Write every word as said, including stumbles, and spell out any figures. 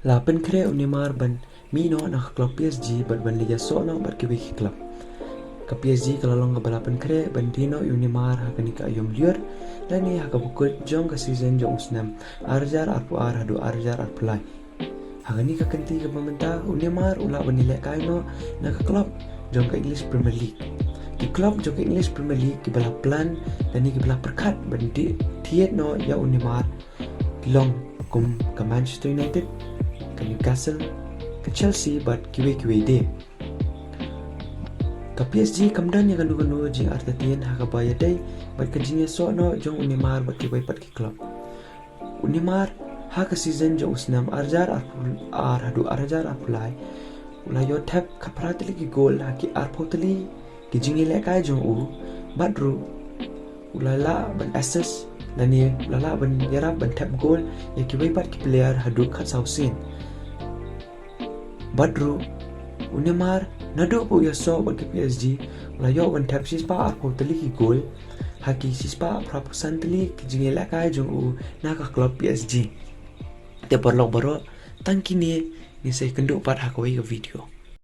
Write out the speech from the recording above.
La pynkhreh u Neymar ban mih noh na ka club P S G bad ban leit ïasoh noh bad kiwei ki club. Ka P S G ka la long kaba la pynkhreh ban die noh ïa u Neymar ha kane ka aïom lyiur lane ha kaba kut jong ka season jong u snem ar hajar arphew ar haduh ar hajar arphew lai. Ha kane ka kynti kaba mynta u Neymar u lah ban ïalehkai noh na ka club jong ka English Premier League. Ki club jong ka English Premier League kiba la plan lane kiba la pyrkhat ban die, thied noh ïa u Neymar long kum ka Manchester United, ka Newcastle, ka Chelsea bad kiwei kiwei de. Ka P S G kam don ïa kano kano jingartatien ha kaba ïadei bad ka jingïasoh noh jong u Neymar bad kiwei pat ki club. U Neymar ha ka season jong u snem ar hajar arphew ar haduh ar hajar arphew lai u la ïoh thep khatphra tylli ki gol ha ki arphew tylli ki jingïalehkai jong u, bad ruh u la lah ban assist lane u la lah ban ïarap ban thep gol ïa kiwei pat ki player haduh khatsaw sien. Bad ruh u Neymar naduh ba u ïasoh bad ka P S G u la ïoh ban thep shispah arphew tylli ki gol ha ki shispah arphew san tylli ki jingïalehkai jong u na ka club P S G. Te paralok baroh, tang kine, ngin sa ïakynduh pat ha kawei ka video.